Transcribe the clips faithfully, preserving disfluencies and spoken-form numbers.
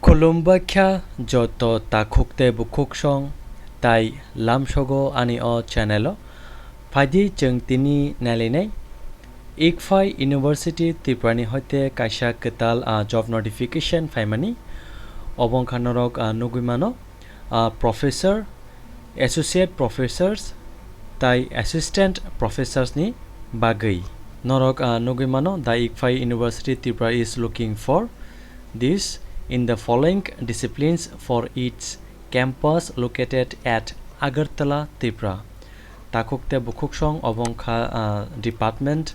Khulumbaikha joto takhuk tei bukhuksong tai lamsogo ani o channel o. Phaidi chwng tini nailainai ICFAI University Tripura ni hoite kaisa kwtal, ah, job notification phaimani. Obo wngkha norok, ah, nugwi mano, ah, professor, associate professors tai assistant professors ni bagwi. Norok, ah, nugwi mano, the ICFAI University Tripura is looking for this in the following disciplines for its campus located at Agartala, Tripura. Takhuk tei bukhuksong obo wngkha, ah, department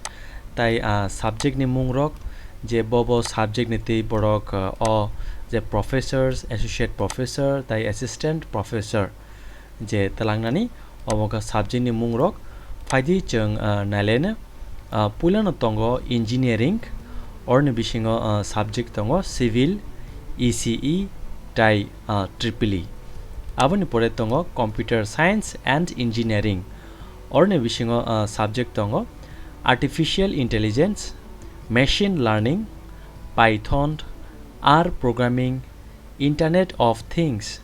tai, ah, subject ni mungrok, je bo bo subject ni twi borok, ah, o je professors, associate professor tai assistant professor je twlangnani obo wngkha subject ni mungrok. Phaidi chwng, ah, nailaina, ah, puilano tongo engineering, oroni bisingo, ah, subject tongo civil, E C E tai, ah, triple E. Aboni pore tongo computer science and engineering, oroni bisingo, ah, subject tongo artificial intelligence, machine learning, Python, R programming, Internet of Things,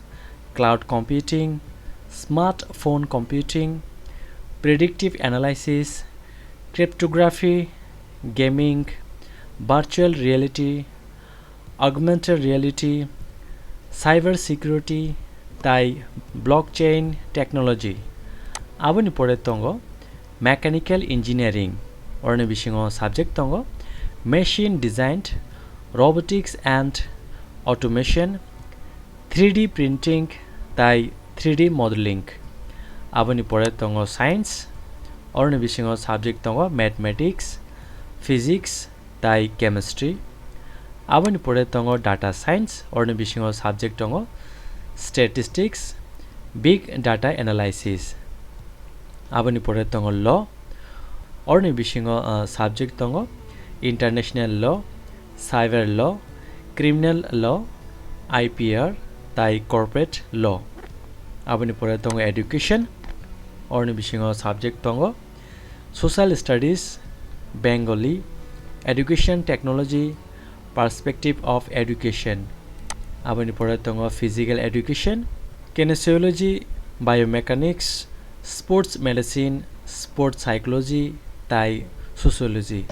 cloud computing, smartphone computing, predictive analysis, cryptography, gaming, virtual reality, augmented reality, cyber security tai blockchain technology. Aboni pore tongo mechanical engineering, oroni bisingo subject tongo machine designed, robotics and automation, three D printing tai three D modeling. Aboni pore tongo science, oroni bisingo subject tongo mathematics, physics tai chemistry. Aboni pore tongo data science, oroni bisingo subject tongo statistics, big data analysis. Aboni pore tongo law, oroni bisingo, ah, subject tongo international law, cyber law, criminal law, I P R tai corporate law. Aboni pore tongo education, oroni bisingo subject tongo social studies, Bengali, education technology, perspective of education. Aboni pore tongo physical education, kinesiology, biomechanics, sports medicine, sports psychology tai sociology.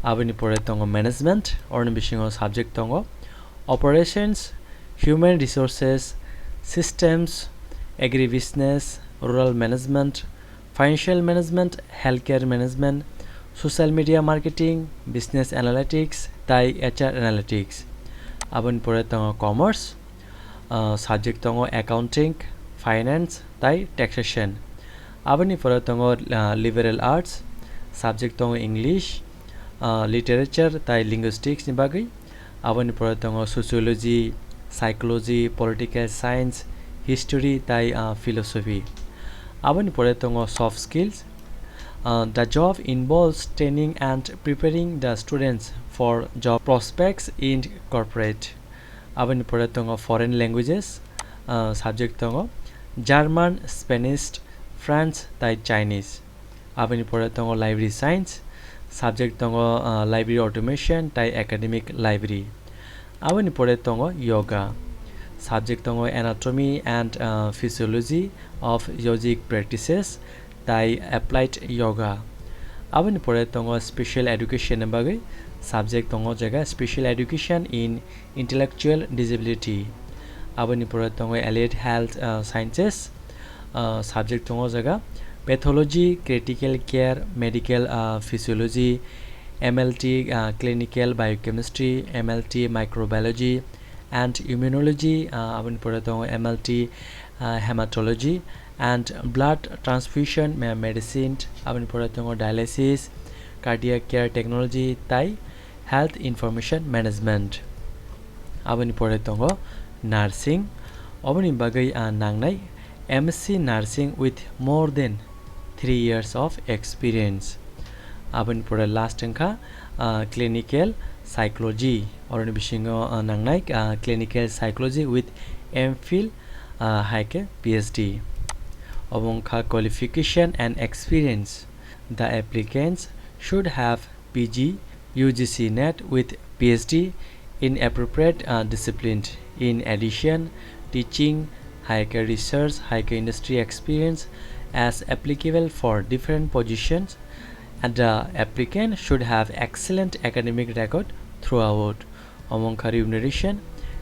Aboni pore tongo management, oroni bisingo subject tongo operations, human resources, systems, agribusiness, rural management, financial management, healthcare management, social media marketing, business analytics tai H R analytics. Aboni pore tongo commerce, ah, subject tongo accounting, finance tai taxation. Aboni pore tongo, ah, liberal arts, subject tongo English, ah, literature tai linguistics ni bagwi. Aboni pore tongo sociology, psychology, political science, history tai, ah, philosophy. Aboni pore tongo soft skills. Ah, the job involves training and preparing the students for job prospects in corporate. Aboni pore tongo foreign languages, ah, subject tongo German, Spanish, French tai Chinese. Aboni pore tongo library science, subject tongo, ah, library automation tai academic library. Aboni pore tongo yoga, subject tongo anatomy and, ah, physiology of yogic practices tai applied yoga. Aboni pore tongo special education ni bagwi, subject tongo jaga special education in intellectual disability. Aboni pore tongo allied health, ah, sciences, ah, subject tongo jaga pathology, critical care, medical, ah, physiology, M L T, ah, clinical biochemistry, M L T microbiology and immunology, ah, aboni pore tongo M L T, ah, hematology and blood transfusion me-, medicine, aboni pore tongo dialysis, cardiac care technology tai health information management. Aboni pore tongo nursing, oboni bagwi, ah, nangnai M S C nursing with more than three years of experience. Aboni pore last wngkha, ah, clinical psychology, oroni bisingo, ah, nangnai, ah, clinical psychology with M Phil, ah, hai khe P H D. Obo wngkha qualification and experience. The applicants should have P G, U G C NET with P H D in appropriate uh, discipline. In addition, teaching, higher research, higher industry experience as applicable for different positions, and the applicant should have excellent academic record throughout. Omo wngkha remuneration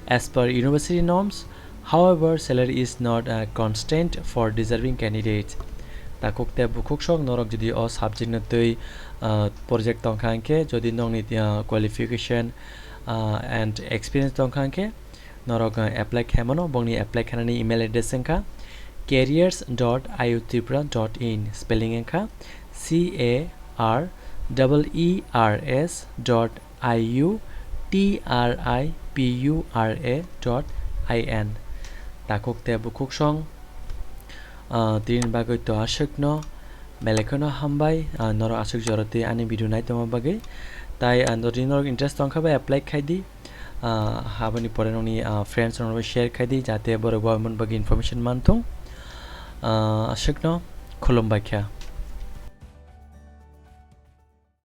as per university norms. However, salary is not a constant for deserving candidates. Takhuk tei bukhuk sok norok jodi o subject no twi uh, project tongkha hwnkhe, jodi nokni uh, qualification uh, and experience tongkha hwnkhe, norok uh, apply khaimano. Bongni apply khainani email address wngkha careers dot iu tripura dot in, spelling wngkha c a r e e r s dot i u t r i p u r a dot i n. Takhuk tei bukhuk song uh, tini bagwi to aswkno belai kheno hambai uh, norok aswk jora twi ani video nai tongma bagwi. Tai uh, jodi norok interest tongkha bai apply khai di. Uh, aboni pore nokni uh, friends rokno share khai di, jate borok bo aboni bagwi information man thung. Uh, aswkno khulumbai kha.